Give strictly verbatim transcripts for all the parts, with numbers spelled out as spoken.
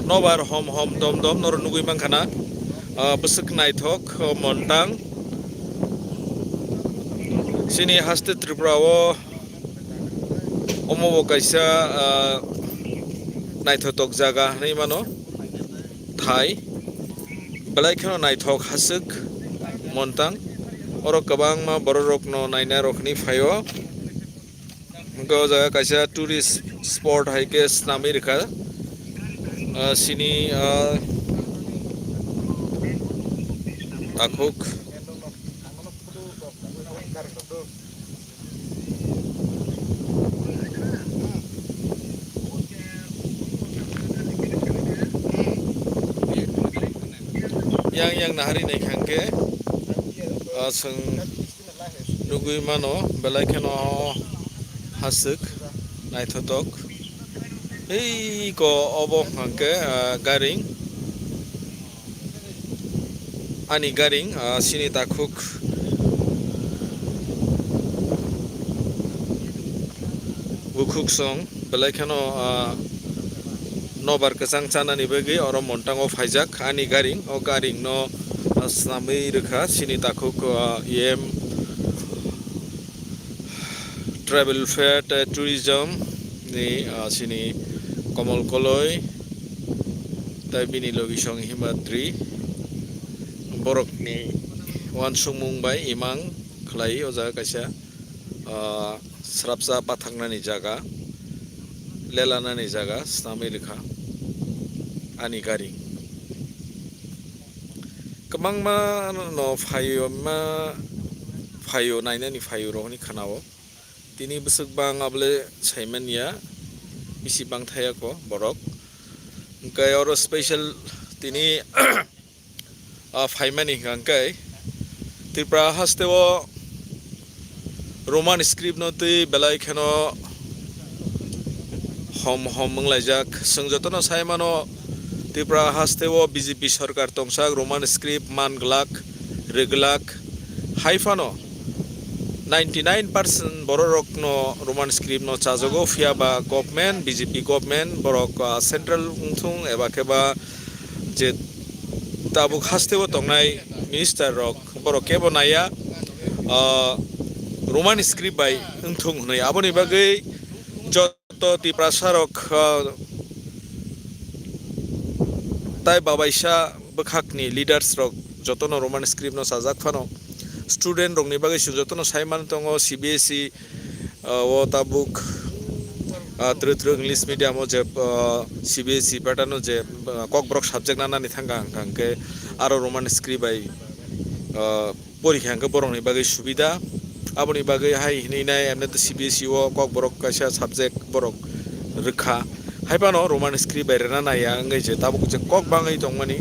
Nobar hom hom dom dom norok nugwi mankha na, ah, bwswk naithok, oh, montang. Chini haste Tripura o omo bo kaisa, ah, naithotok jaga hinwi mano, thai belai kheno naithok haswk montang. Oro kwbangma bororokno nainarok hinwi phaio. Hwnkhe o jaga kaisa tourist spot hai khe swnamwi rwkha, ah, chini, ah, takhuk. Yang yang nahari nai khangkhe, ah, chwng nugwi mano belai kheno haswk naithotok. Ei ko obo hwnkhe, ah, garing. Ani garing, ah, chini takhuk bukhuk song belai kheno, ah, nobar kwchang chanani bagwi oro montango phaijak. Ani garing, o garingno, ah, swnamwi rwkha chini takhuk, ah, E M Travel Fair tei Tourism ni, ah, chini Komol Koloi tei bini logisong Himatri borokni uansukmung bai imang khlai o jaga kaisa, ah, srapsa pathaknani jaga, lelanani jaga swnamwi rwkha ani garing. Kwbangma no phaio, ma phaio, nainani phaio rok hinwi khwnao. Tini bwswk bang abole saimanya, bisi bang thaya ko borok. Hwnkhe oro special tini, ah, phaimani hwnkha hwnkhe Tripura haste o Roman script no twi belai kheno hom hom wnglaijak. Chwng jotono sai mano, Tripura haste o B J P sorkar tongsak, Roman script man glak, rwglak. Hai phano ninety nine percent bororokno Roman script no chajago, phiya ba government, B J P government, borok, ah, central wngthung eba khe ba je tabuk haste o tongnai minister rok, borok kebo naiya, ah, Roman script bai wngthung hwnwi. Aboni bagwi joto Tiprasa rok, ah, tai babaisa bwkhakni leaders rok jotono Roman script no sajak phano, student rokni bagwi chwng jotono sai man tongo, C B S E, ah, o tabuk, ah, twrwk twrwk English medium o je, ah, C B S E pattern o je, ah, kokborok subject nanani thangkha, hwnkha hwnkhe aro Roman script bai, ah, porikha hwnkhe borokni bagwi subida. Aboni bagwi hai hinwi nai, emne to C B S E o kokborok kaisa subject borok rwkha. Hai phano Roman script bai rwna naiya wngwi je tabuk je kok bangwi tongmani,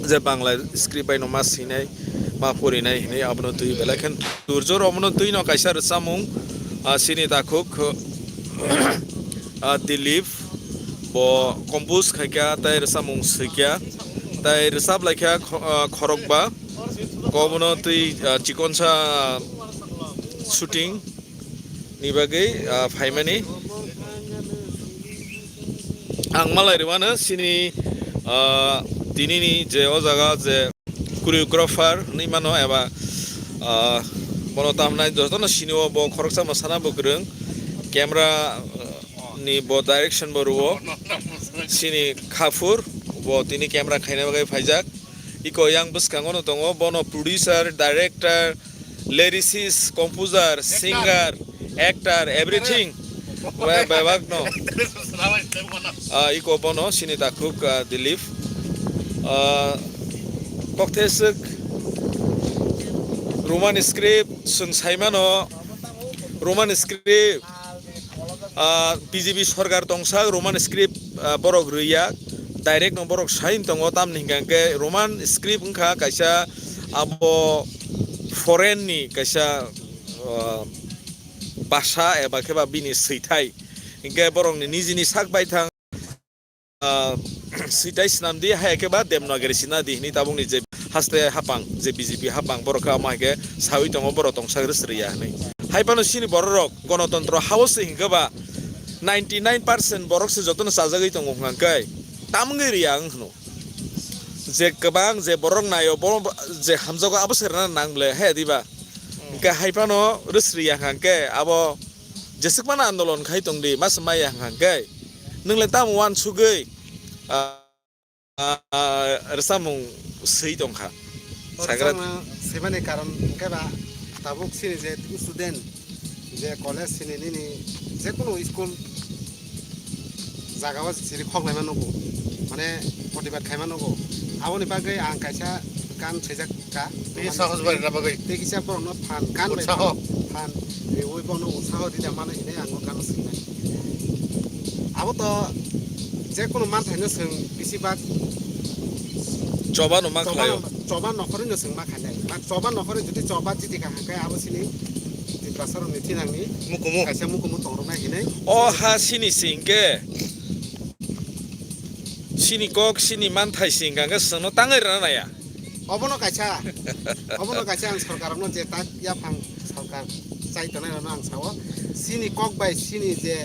je Bangla script bai no ma swinai, ma porinai hinwi abono twi belai khe turjor. Omono twi no kaisa rwchapmung, ah, chini takhuk, ah, Dilip bo compose khaikha tei rwchapmung swikha tei rwchap laikha kho-, ah, khorokba. Omono twi, ah, chikonsa shooting ni bagwi, ah, phaimani. Ang malai rwmano chini, ah, tinini je o jaga je choreographer hinwi mano eba, ah, bono tamnai jotono sini o, bo khoroksa mwsana bo kwrwng, camera, ah, ni bo direction bo rwo, chini Khafur bo tini camera khaina bagwi phaijak. Iko yang bwskango no tongo, bono producer, director, lyricist, composer, singer, actor, everything. Be-, bebak no. Ah, iko bono chini takhuk, ah, Dilip. Ah, koktheswk Roman script chwng saimano, Roman script, ah, B J P sorkar tongsak, Roman script, ah, borok rwya, direct no borok sign tongo, tamni hwnkha hwnkhe Roman script wngkha kaisa abo foreign ni kaisa, ah, basa eba khe ba bini swithai, hwnkhe borokni nijini sak baithang, ah, swithai swnamdi, hai khe ba Devanagari sinadi hinwi tabukni je haste hapang, je B J P hapang, borok khe amo hai khe sawi tongo, borok tongsak rwsrwya hinwi. Hai phano chini bororok Ganatantro ha-o se hwnkhe ba ninety nine percent borok se jotono chajagwi tongo hwnkha hwnkhe. tamgwi riya wng hwno. Je kwbang je borok naio, bo je hamjago abo se rwna nang ble, he diba? Hwnkhe hai phano rwsri ya hwnkhe abo jeswk phano andolon khai tong di, masa maya hwnkhe nwng le tamo uansugwi, ah, ah, rwchapmung swi tong kha. O Sagra rwchapmung swimani karon hwnkhe ba tabuk chini je student, je college chini nini je kunu school jaga o chiri khok laima nugo, mane protibad khaima nugo. Aboni bagwi ang kaisa gan swijak kha. Tei sahos bai rwna bagwi. Tei kisa borokno phan gan bai utsaho phan, phan riwi bono utsaho rida mano hinwi ang o gan swinai. Abo to je kunu manthaino swng bisi bak choba no ma choba khlaio. No, choba nokhorino swng ma khainai. Ma choba nokhorwi jodi choba chiti kha hwnkhe abo chini Tiprasarokni thinangni mukumu kaisa mukumu tongroknai hinwi. O ha sini singke. Sini kok, sini manthai sing hwnkhe chwngno tangwi rwna naya. Obono kaisa, obono kaisa ang sorkarno je tak yaphang sorkar chai tongnai rokno ang sao. Sini kok bai sini je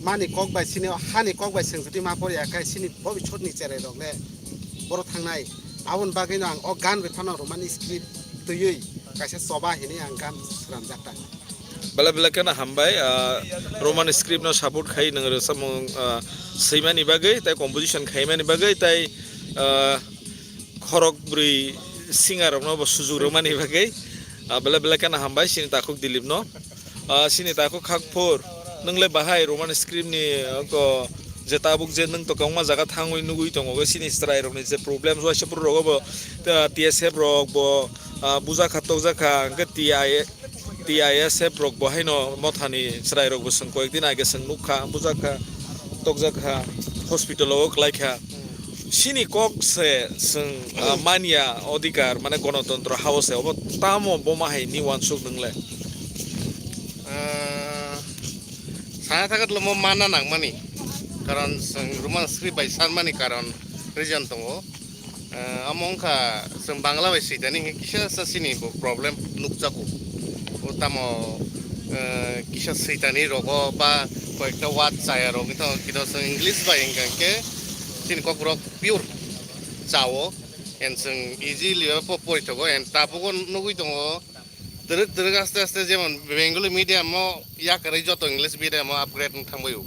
mani kok bai sini hani kok bai chwng jodi ma porya khe sini bobisotni cherai rok le boro thangnai. Aboni bagwino ang o gan bai phano Romani script twiwi kaisa choba hinwi ang gan swnamjak ta. Belai belai kheno hambai, ah, Roman script no support khai nwng rwchapmung, ah, swimani bagwi tei composition khaimani bagwi tei, ah, khorok bwrwi singer rokno bo sujuk rwmani bagwi, ah, belai belai kheno hambai chini takhuk Dilip no. Ah, chini takhuk Khakphur, nwng le bahai Roman script ni, ah, ko je tabuk je nwng to kwbangma jaga thangwi nugwi tongo, chini chwrai rokni je problem waisa phuru rogo bo, ah, T S F rok bo, ah, bujakha tokjakha, hwnkhe T I A, T I S F rok bo haino mothani chwrai rok bo chwng koyek din age chwng nukha, bujakha, tokjakha, hospital o klaikha. Chini kok se chwng, ah, manya odhikar, mane gonotontro hao se, obo tamo boma hai ni uansuk nwng le? Ah, sana thakhat lomo mana nangmani, karon chwng Roman script bai sanmani karon reason tongo. Eh, amo wngkha chwng Bangla bai switani hinkhe kisa sa chini bo problem nukjago. O tamo, eh, kisa switani rogo ba koyekta word chaya rok wngkha kisa chwng English bai wngkha hinkhe chini kokborok pure chao. And chwng easily po-, porithogo and tabugo nugwi tongo. Twrwk twrwk aste aste jemon Bengali medium o yakarwi joto English medium o upgrade wng thangbaio.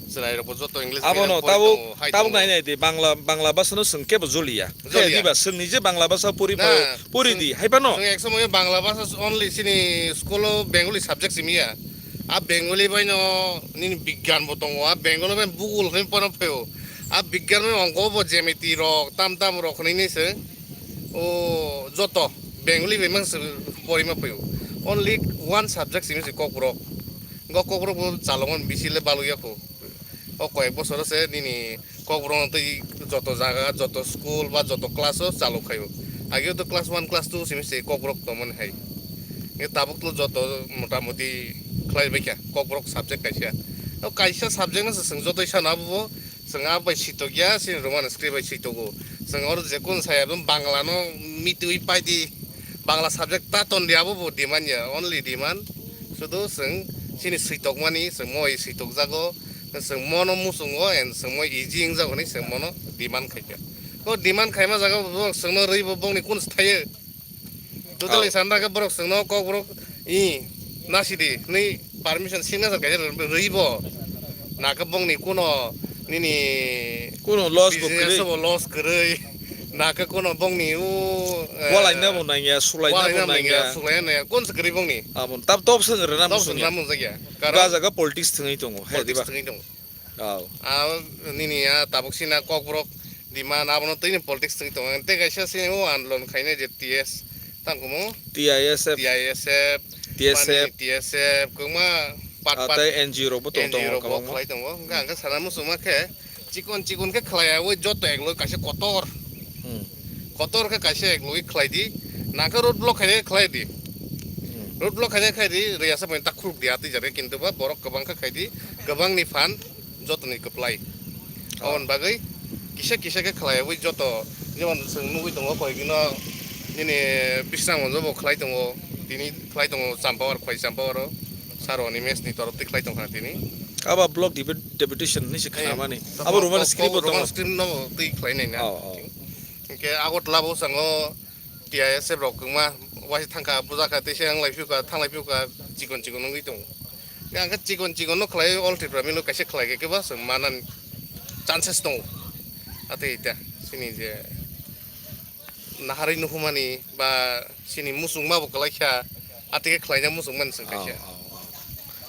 Chwrairokbo joto English medium abono pori tabuk, tongo, hai tabuk tongo. Nai nai di, Bangla, Bangla bhasano chwng kebo joliya. Joliya. Khe diba, chwng nije Bangla bhasa pori na, pho-, pori chwng, di, hai phano? Chwng ek somoyo Bangla bhasa only chini school o Bengali subject simiya. A Bengali baino nini bigyan bo tongo, a Bengali bai bugul hinwi pono phaio. A bigyan bai ongko bo jemiti rok, tam tam rok hinwi ni se. O joto Bengali bai mang se porima phaio. Only one subject simi se Kokborok. Go Kokborok bo chalokmani bisi le balukya kho. O koyek bosoro se nini Kokborok no tei joto jaga, joto school ba joto class o chalok khaio. Ageo to class one, class two simi se Kokborok tongmani hai. Nge tabuk to joto motamoti khlai baikha Kokborok subject kaisa. O kaisa subject no se chwng jotoi sana abo bo. Chwng a bai sitokya, chini Roman script bai sitogo. Chwng oro je kun saya, Bangla no mitwi paidi, Bangla subject ta ton di, abo bo demand ya, only demand. Sudu chwng chini sitokmani, chwng moi sitokjago, chwng mono muchungo, and chwng moi easy wngjago hinwi chwng mono demand khaikha. O demand khaima jaga bo chwngno rwi bo bongni kun se thaio? Totally. Oh. Sanda khe borok chwngno Kokborok i nasidi hinwi permission signature kaisa rwi bo. Na khe bongni kuno nini kuno loss bo business kwrwi. Bo loss kwrwi. Na khe kuno bongni u, eh, walaina bo nangya, sulaina bo walaina nangya, nangya. Sulaina nangya. Kun se kwrwi bongni? Abo tab top se rwna muchungya. Top se rwna muchungya. Karon ga jaga politics thwngwi tongo. He, politics diba? Thwngwi tongo. Oh. Ah, nini ya tabuk sina Kokborok demand abono twi ni politics twi tongo. Tei kaisa sini o andolon khainai je T S, tamo T I S F. T I S F, T S F. Mani T S F, kwbangma part, ah, part tei N G O rok bo tong tongo, N G O rok bo kwbangma. Khlai tongo. Hwnkhe ang khe sana muchungma khe chikon chikon khe khlai ya, oi joto ek loi kaisa kotor. Hmm. Kotor khe kaisa ek loi khlai di. Nang khe road block khainai khlai di. Hmm. Road block khainai khlai di, riyasa bai ta khuluk di atwi jare, kintu ba borok kwbang khe khai di, kwbang ni phan. Jotoni kwplai. Oh. Aboni bagwi kisa kisa khe khlaiwi joto, jemon chwng nugwi tongo, koigino nini Bisramganjo bo khlai tongo, tini khlai tongo Champawar, Khwai Champawaro, Saro ni mess ni torof twi khlai tongkha tini. Aba block depu-, deputation hinwi se khnamani. Abo Roman script bo tongo. Roman script no twi khlainai na. Oh, oh. Hinkhe Agartala bo sango T I S F rok kwma waisa thangkha, bujaka tei se ang lai phiyokha, thanglai phiyokha, chikon chikon wngwi tongo. Hinkhe ang khe chikon chikon no khlai All Tripura Milo kaisa khlai khe kebo chwng manani chances tongo. Atwi ta chini je naharwi nuhumani ba chini muchungma bo kwlai kha, atwi khe khlaina muchungmani chwng kaisa. Oh, oh, oh.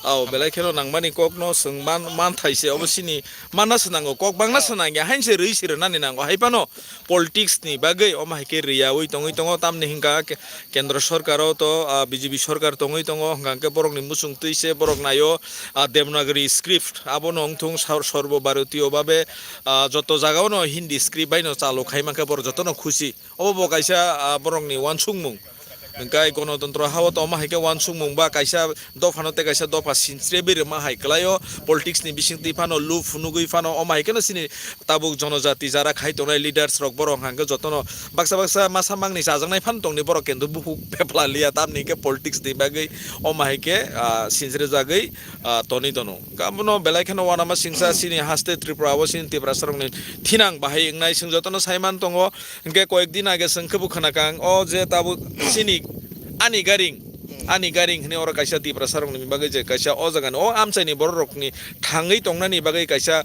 Oh, belai kheno nangmani kokno chwng man, manthai se obo chini manna se nango, kok bangna se nangya, hain se rwi se rwnani nango. Hai phano politics ni bagwi omo hai khe rwyaui tongwi tongo, tamni hinkha ke-, kendro sorkar o to, ah, B J P sorkar tongwi tongo, hwnkha khe borokni muchung twi se borok naio, ah, Devanagari script, abono wngthung sor-, sorbo bharatiyo babe, ah, joto jagao no Hindi script bai no chalo khai mankhe borok jotono khusi. Obo bo kaisa, ah, borokni uansukmung. Hwnkhe Ganatantro ha-o tongma hai khe uansukmung ba kaisa dophano tei kaisa dopha sinchre berwi rwma hai kwlaio. Politics ni bisingtwi phano lup phunugwi phano omo hai kheno chini tabuk jonojati jara khai tongnai leaders rok borok hwnkha khe jotono baksa baksa masa mangni chajaknai phano tongdi borok, kintu buphuk phepla liya, tamni hwnkhe politics ni bagwi omo hai khe, ah, sinchre jagwi, ah, tonwi tono. Hwnkhe abono belai kheno uanama singsa chini haste Tripura o chini Tiprasa rokni thinang bahai wngnai, chwng jotono sai man tongo. Hwnkhe koyek din age chwng khe bo khwnakha ang, o je tabuk chini ani garing, ani garing hwnwi oro kaisa Tiprasa rokni bagwi je kaisa o jagani o amchaini borok rokni thangwi tongnani bagwi kaisa,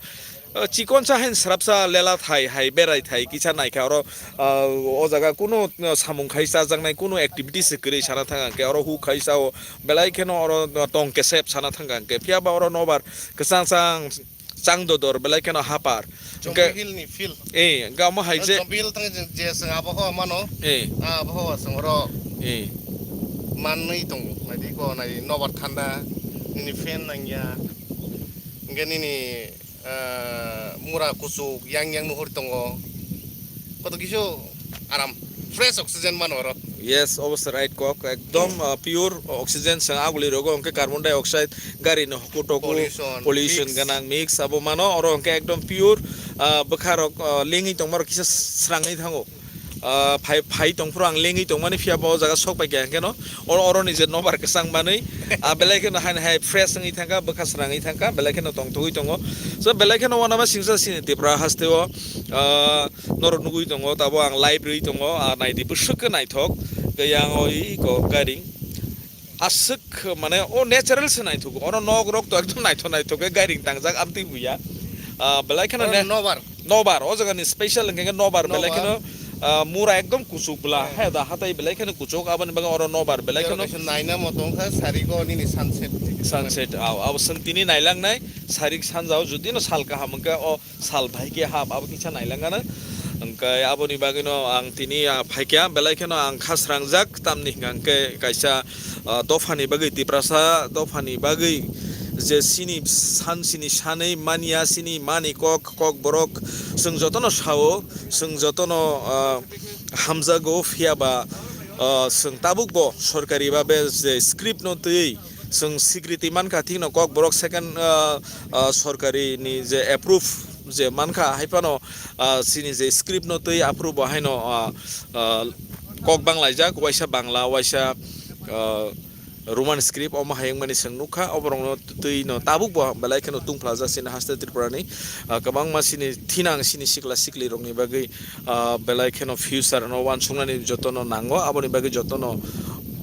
ah, chikonsa hain srapsa lela thai hai berai thai kisa naikha oro, ah, o jaga kunu, ah, samung khai chajaknai kunu activities se kwrwi sana thang ang khe oro hu khai sao belai kheno oro tong kesep sana thang ang khe phiya ba oro nobar kwchang chang chang dodor belai kheno hapar. Hwnkhe Jomoi Hill ni field. Eh, hwnkhe omo hai je Jomoi Hill thang je, je chwng abohwa mano. Eh. Ah, abohwa chwng oro Eh. Manwi tongo. Naidi ko nai nobar thanda, nini fan nangya. Hwnkhe nini, ah, mura kuchuk yang yang nuhur tongo. Koto kisu aram, fresh oxygen mano oro. Yes, obviously right kok. Ekdom, ah, pure oxygen se aguli rogo, hwnkhe carbon dioxide gari ni hoku toku, pollution, pollution mix. Ganang mix abo mano, oro hwnkhe ekdom pure, ah, bwkha rok, ah, lengwi tongma rok kisa srangwi thango. Ah, phai, phai tongphuru ang lengwi tongmani phiya bo o jaga sok pai kha hwnkhe no, oro, oro ni je nobar kwchang manwi, ah, belai kheno haino hai fresh wngwi thangkha, bwkha srangwi thangkha, belai kheno tongthogwi tongo. So belai kheno uanama singsa chini Tripura haste o, ah, norok nugwi tongo, tabuk ang live rwi tongo, ah, naidi bwswk khe naithok, khe yang o i ko gairing aswk mane o natural se naithogo, oro nok rok to ekdom naithok naithok khe gairing tangjak amtwi buya, ah, belai kheno oro ne-, nobar. Nobar, o jaga ni special hwnkhe nobar, belai nobar. Kheno, ah, mura ekdom kuchuk bwla, eh, he da hatai belai kheno kuchuk, aboni bagwi oro nobar belai kheno kaisa naina moto wngkha sarigo nini sunset. Sunset, ah, abo chwng tini nailangnai, sarik sanjao jodi no sal kaham wngkha o, sal bahai khe hap abo kisa nailangano. Hwnkhe aboni bagwino ang tini, ah, phaikha, belai kheno ang kha srangjak, tamni hwnkha hwnkhe kaisa, ah, dophani bagwi, Tiprasa dophani bagwi je chini san, chini sanwi manya, chini mani kok, kok borok, chwng jotono sao, chwng jotono, ah, hamjago, phiya ba, ah, chwng tabuk bo sorkari babe je script no twi chwng sikriti mankha, thikno kok borok second, ah, ah, sorkari ni je approve je mankha, hai phano, ah, chini je script no twi approve bo haino, ah, ah, kok banglaijak, waisa Bangla, waisa, ah, Roman script, omo hai wngmani chwng nukha, oborokno twi no tabuk bo belai kheno tungphlajak chini haste Tripura ni, ah, kwbangma chini thinang chini sikla sikli rokni bagwi, ah, belai kheno future no uansuknani jotono nango, aboni bagwi jotono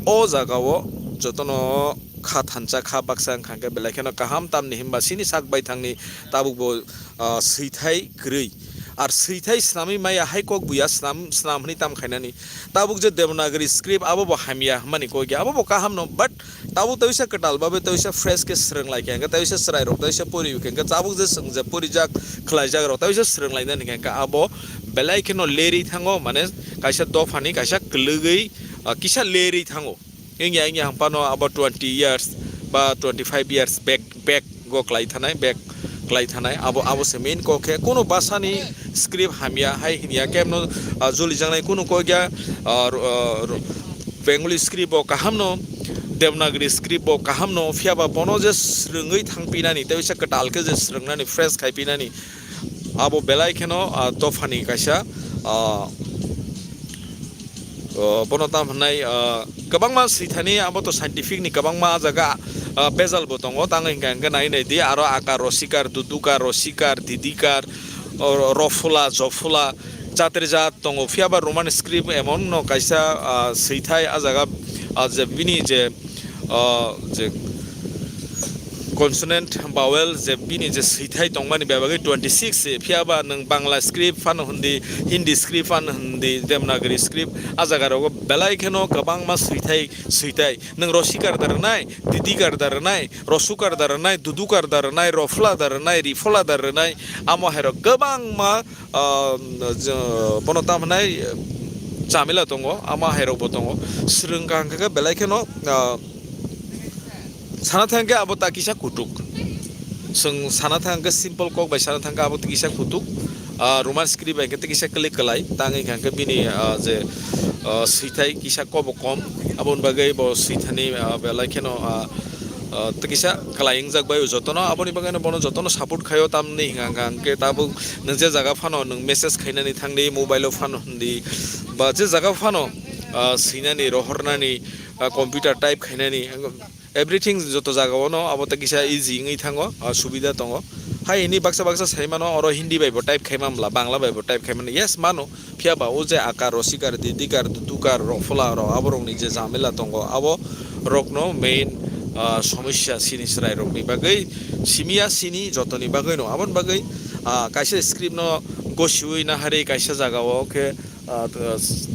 o jaga o jotono kha thansa kha baksa wngkha hwnkhe belai kheno kaham, tamni hinba chini sak baithangni tabuk bo, ah, swithai kwrwi. Ar swithai snamwi maya hai kok buya snam, snam hwnwi tam khainani. Tabuk je Devanagari script abo bo hamya hwnmani kok ya, abo bo kaham no, but tabuk tawisa kwtal babe tawisa fresh khe swrwng lai khe hwnkhe, tawisa chwrai rok tawisa pori khe hwnkhe, tabuk je chwng je porijak khlaijak rok tawisa swrwng lainani hwnkhe abo belai kheno lerwi thango, mane kaisa dophani kaisa kwlwgwi, ah, kisa lerwi thango. Wngya wngya hwnphano abo twenty years ba twenty five years back, back go klai thanai, back klai thanai, abo, abo se main kok khe. Kunu bhasha ni script hamya hai hinya khe no, ah, juli jangnai kunu kok ya, ah, ro-, ah, ro-, Bengali script bo kaham no, Devanagari script bo kaham no, phiya ba bono je swrwngwi thang pinani, tei bisa kwtal khe je swrwngnani, fresh khai pinani, abo belai kheno, ah, dophani kaisa, ah, O, bono tam hwnai, o, kwbangma swithani abo to scientific ni kwbangma jaga, ah, bejal bo tongo, tang hingka hingke nai nai di, aro akar, rosikar, dudukar, rosikar, didikar, o, rofula, jofula, jatri jat tongo, phiya ba Roman script emon no kaisa, ah, swithai, ah jaga, ah, je bini je, ah, je consonant, vowel, je bini je swithai tongmani bebagwi twenty six, phiya ba nwng Bangla script phano hindi, Hindi script phano hindi, Devanagari script, ah jaga rogo belai kheno kwbangma swithai, swithai. Nwng rosikar da rwnai, didikar da rwnai, rosukar da rwnai, dudukar da rwnai, rofla da rwnai, rifola da rwnai, amo hairok kwbangma, ah, je, bono tam hwnai, chamila tongo, amo hairokbo tongo. Swrwng kaham khe belai kheno, ah, sana thangkhe abo ta kisa kutuk. Chwng sana thangkhe simple kok bai sana thangkhe abo ta kisa kutuk. Ah, Roman script bai khe ta kisa kwlwi kwlai. Tangwi kha khe bini, ah, je, ah, swithai kisa kobo kom. Aboni bagwi bo swithani, ah, belai kheno, ah, ah, ta kisa kwlai wngjak bai o jotono. Aboni bagwino bono jotono support khaio tamni hwnka hwnka hwnkhe tabuk nwng je jaga phano nwng message khainani thangdi, mobile o phano hindi, ba je jaga phano, ah, swinani, rohornani, ah, computer type khainani, everything joto jaga ono abo ta kisa easy wngwi thango, ah, subida tongo. Hai hini baksa baksa sai mano, oro Hindi bai bo type khai manbla, Bangla bai bo type khai mano, yes mano, phiya ba o je akar, rosikar, didikar, dutukar, rofla rok, abo rokni je jamila tongo, abo rokno main, ah, somosya sini chwrai rokni bagwi, simiya sini jotoni bagwi no, aboni bagwi, ah, kaisa script no gosiwi nahari kaisa jaga o khe, ah,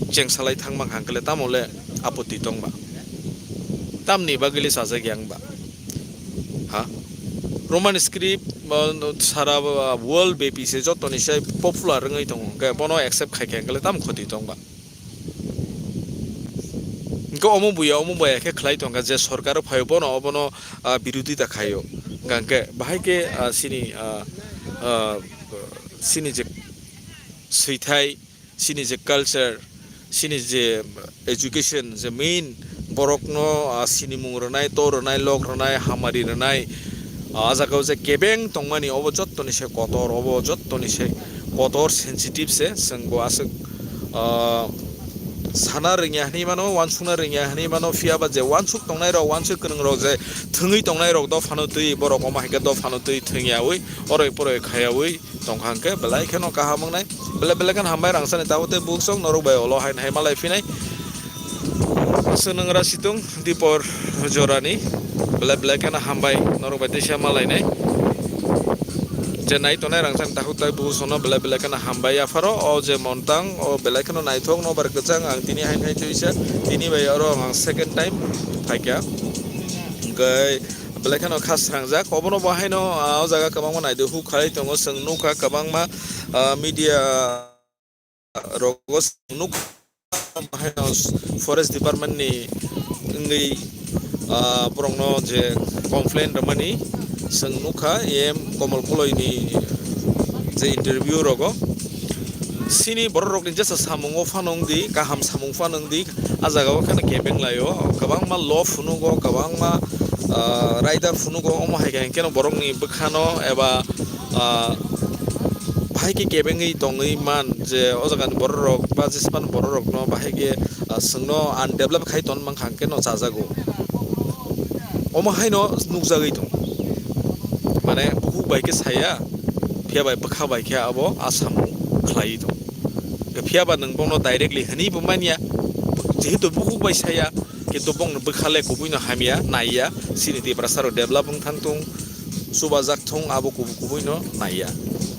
chengsalai thangma hangkle tamo le apotti tongba? Tamni bagwi le sajak yang ba? Ha? Roman script, ah, sara, ah, world bepi se jotoni se popular wngwi tongo, hwnkhe bono accept khai khe hwnkhe tam khoti tongba? Hwnkhe omo buya, omo buya khe khlai tongkha je sorkar o phaio bono obono, ah, birodita khaio. Hwnkhe bahai khe, ah, sini, ah, ah, sini je swithai, sini je culture, sini je education, je main borokno, ah, sinimung rwnai, to rwnai, lok rwnai, hamari rwnai, ah, ah jaga o je kebeng tongmani, obo jottoni se kotor, obo jottoni se kotor, sensitive se, chwng bo aswk, ah, sana rwngya hinwi mano, uansukna rwngya hinwi mano, phiya ba je uansuk tongnai rok, uansuk kwrwng rok je thwngwi tongnai rok dophano twi, borok omo hai khe dophano twi thwngyawi, oroi poroi khayawi tongkha hwnkhe belai kheno kaham wngnai. Belai belai kheno hambai rang sani tabuk tei buksong norok bai ulo haino hai malai phinai. Aswk nwngra situng dipor jorani belai belai kheno hambai norok bai teisa malainai. Je nai tongnai rang sani tabuk tei buksongno belai belai kheno hambai yapharo. O je montang o belai kheno naithok nobar kwchang, ang tini haino hai tuisa, tini bai oro ang second time phaikha. Hwnkhe belai kheno kha srangjak. Obono bo haino, ah, o jaga kwbangma naidi huk khai tongo, chwng nukha kwbangma, ah, media rogo chwng nukha haino forest department ni wngwi, ah, borokno je complain rwmani chwng nukha, E M Komol Koloi ni je interview rogo. Sini borok rokni jesa samung o phano wngdi, kaham samung phano wngdi, ah jaga o kheno kebeng laio, kwbangma law phunugo, kwbangma, ah, raida phunugo, omo hai khe hwnkhe no borokni bwkhano eba, ah, bahai khe kebengwi tongwi man je o jagani borok rok ba jespan borok rokno bahai khe, ah, chwngno undevelop khai ton mankha hwnkhe no chajago. Omo haino nukjagwi tongo, mane bukhuk bai khe saya, phiya bai bwkha bai khe abo a samung khlaiwi tongo. Phiya ba nwng bono directly hwnwi bo manya, jehetu bukhuk bai saya, kintu bongni bwkha le kubui no hamya, naiya, chini Tiprasa rok develop wng thang thung, chubajak thung, abo kubu kubui no naiya.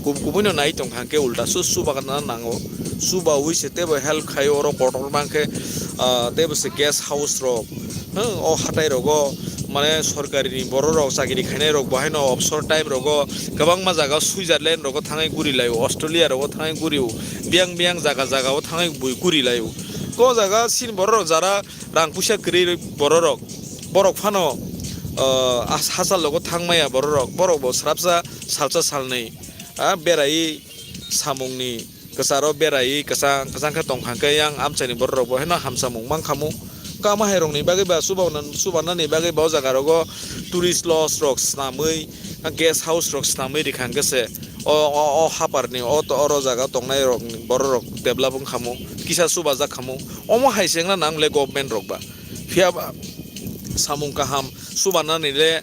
Kubu kubui no nai tong kha hwnkhe ulta su chubana nango, chubaui se teibo help khai oro kotor mankhe, ah, teibo se guest house rok, hmm, o hatai rogo, mane sorkari ni borok rok chakiri khainai rok bo haino obsor time rogo kwbangma jaga o Switzerland rogo thangwi guri laio, Australia rogo thangwi gurio, biyang biyang jaga jaga o thangwi bui guri laio. Ko jaga sini borok rok jara rang puisa kwrwi borok rok, borok phano, ah, hachal rogo thang maya borok rok, borok bo srapsa salsa salnwi, ah, berai samungni kwcharo berai kwchang kwchang khe tong kha hwnkhe yang amchaini borok rok bo haino hamsamung mankhamu. Kamo hai rokni bagwi ba chuba-, chubanani bagwi ba o jaga rogo tourist lodge rok swnamwi, guest house rok swnamwi rikha hwnkhe se o, o, o haparni o to-, oro jaga tongnai rokni borok rok develop wngkhamu, kisa chubajak khamu. Omo hai se wngna nang le government rok ba. Phiya ba samung kaham subanani le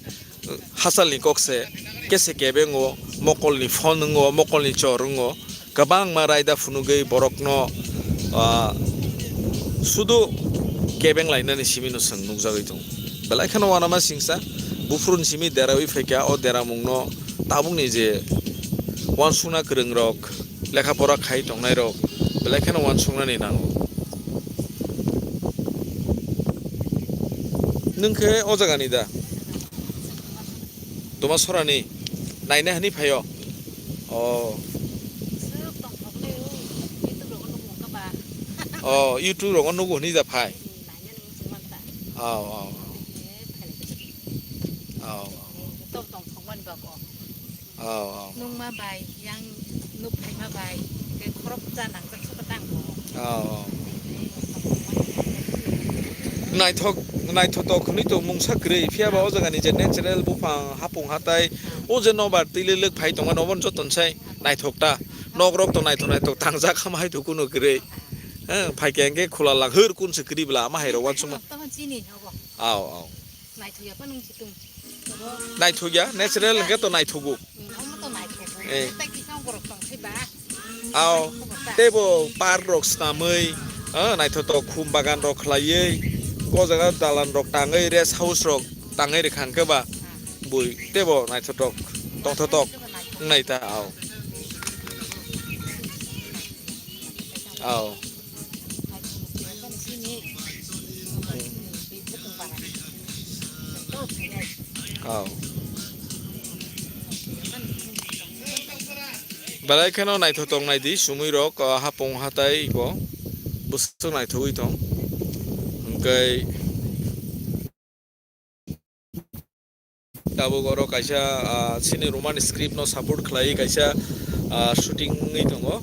hachalni kok se, kese kebengo, mokolni phone wngo, mokolni chor wngo, kwbangma raida phunugwi borokno, ah, sudu kebeng lainani simi no chwng nukjagwi tongo. Belai kheno uanama singsa, buphuruni simi derawi phaikha, o deramungno tabukni je uansukna kwrwngrok, lekha pora khai tongnairok belai kheno uansuknani nango. Nwng khe o jagani da? Duma sorani naina hwnwi phaio? O. O, YouTube rogo nugo hwnwi da phai? Aw, aw, aw. Aw, aw. Aw, aw. Nungma bai, yang nuk phaima bai, tei khoroksa nangjak saka tang bo. Aw, aw. Naithok, naithotok hwnwi to mungsa kwrwi, phiya ba o jagani je natural buphang, hapung hatai, o je nobar twi lelek phai tongmani, oboni joto sai naithok ta. Nok rok to naithok naithok tangjak, hama hai to kuno kwrwi. Eh, phai khe hwnkhe khula lang hwr kun se kwrwi bla, ama hai rok uansukma. Tamo chini obo. Aw, aw. Naithokya pa nung chitung. Naithokya, natural hwnkhe to naithogo. Hmm, omo to naithogo. Eh. Tei kisa borok tong thai ba. Aw, tei bo park rok swnamwi, ah, naithotok khum bagan rok khlaiwi, o jaga dalan rok tangwi, rest house rok tangwi rwkha hwnkhe ba, bui tei bo naithotok, tongthotok wngnai ta, aw. Aw. Aw. Belai kheno naithotok nai di, sumui rok, ah, hapung hatai bo bwswk naithogwi tong. Hwnkhe tabuk oro kaisa, ah, chini Roman script no support khlai kaisa, ah, shooting wngwi tongo.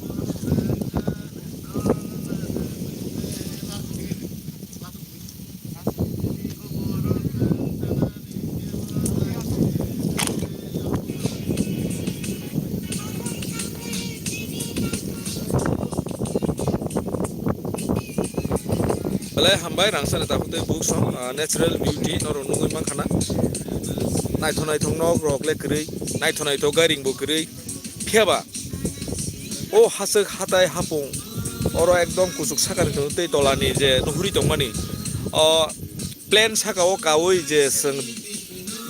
Belai hambai rangchakni takhuk tei bukhuk song, ah, natural beauty norok nugwi mankha na. Naithok naithok nok rok le kwrwi, naithok naithok gairing bo kwrwi. Phiya ba o haswk hatai hapung oro ekdom kuchuk sakani tongo tei tolani je nuhuri tongmani o plain saka o kaui je chwng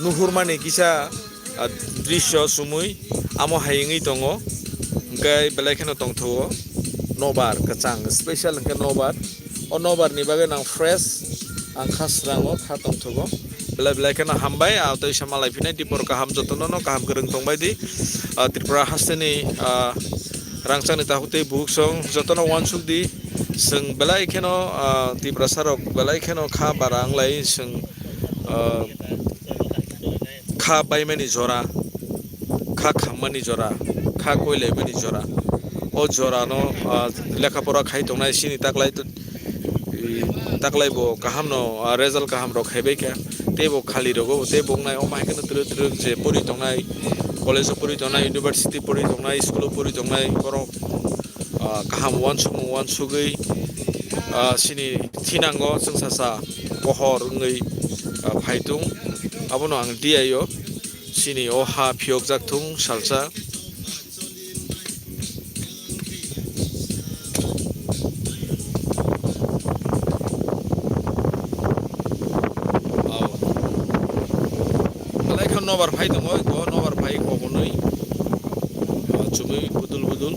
nuhurmani kisa, ah, drisyo sumui amo hai wngwi tongo. Hwnkhe belai kheno tongthogo nobar kwchang, special hwnkhe nobar. O nobar ni bagwi nang fresh ang kha srango, kha tongthogo. Belai belai kheno hambai, ah, tei sa malai phinai dipor kaham jotono no kaham kwrwng tongbai di. Ah, Tripura hasteni, ah, rangchakni takhuk tei bukhuk song jotono uansuk di. Chwng belai kheno, ah, Tiprasa rok belai kheno kha bara wnglai chwng, ah, kha baimani jora, kha khammani jora, kha koilaimani jora. O jorano, ah, lekha pora khai tongnai chini taklai, i, taklai bo kaham no, ah, result kaham rok khaibai kha. Tei bo khali rogo, tei bo wngnai, omo hai kheno twrwk twrwk je pori tongnai, college o pori tongnai, university pori tongnai, school o pori tongnai, borok, ah, kaham uansukmung uansugwi, ah, chini thinango chwngsacha pohor wngwi, ah, phaitung. Abono ang diyaio chini o ha phiyokjak thung salsa. Belai khe nobar phai tongo, eko nobar phai kobonwi, ah, chumui budul budul.